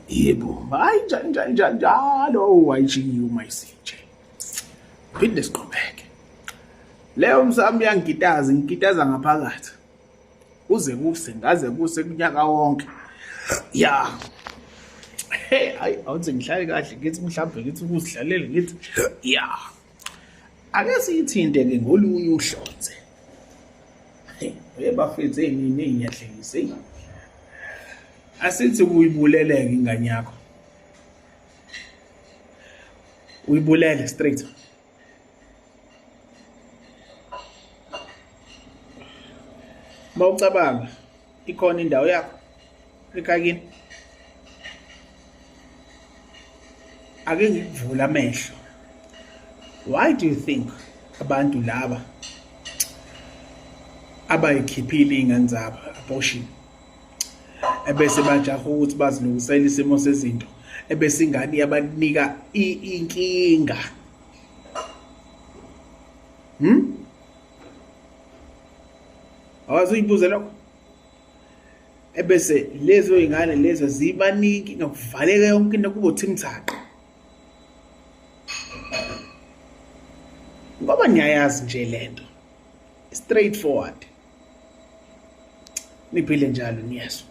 Yebo, hayi njani njani njani njalo wayishiya uma isinje. Phinde siqhubeke. Leyo msamo iyangikitaza, ingikitaza ngaphakathi. Kuze kuse ngaze kuse kunyaka wonke. Ya. Hey, hayi awuthi ngihlale kahle ngithi mhlawumbe ngithi ukuzidlalela ngithi ya. Ake siyithinte ke ngolunye uhlonze. Hey, bafethu hey nini ngiyahlekisa hey. Asithi uyibuleleke ingane yakho. Uyibulele straight. Mawucabanga ikhona indawo yakho ekhaya kini. Ake ngikuvule amehlo. Why do you think abantu laba abayikhiphile iy'ngane zabo abortion ebese bajaha ukuthi bazilungisele isimo sezinto ebese ingane iyabanika inkinga? Awazi uyibuze lokho? Ebese lezo y'ngane lezo zibaningi ingakuvaleka yonke into kube uthimthaqa, ngoba niyayazi nje lento straight forward. Niphile njalo, niyezwa.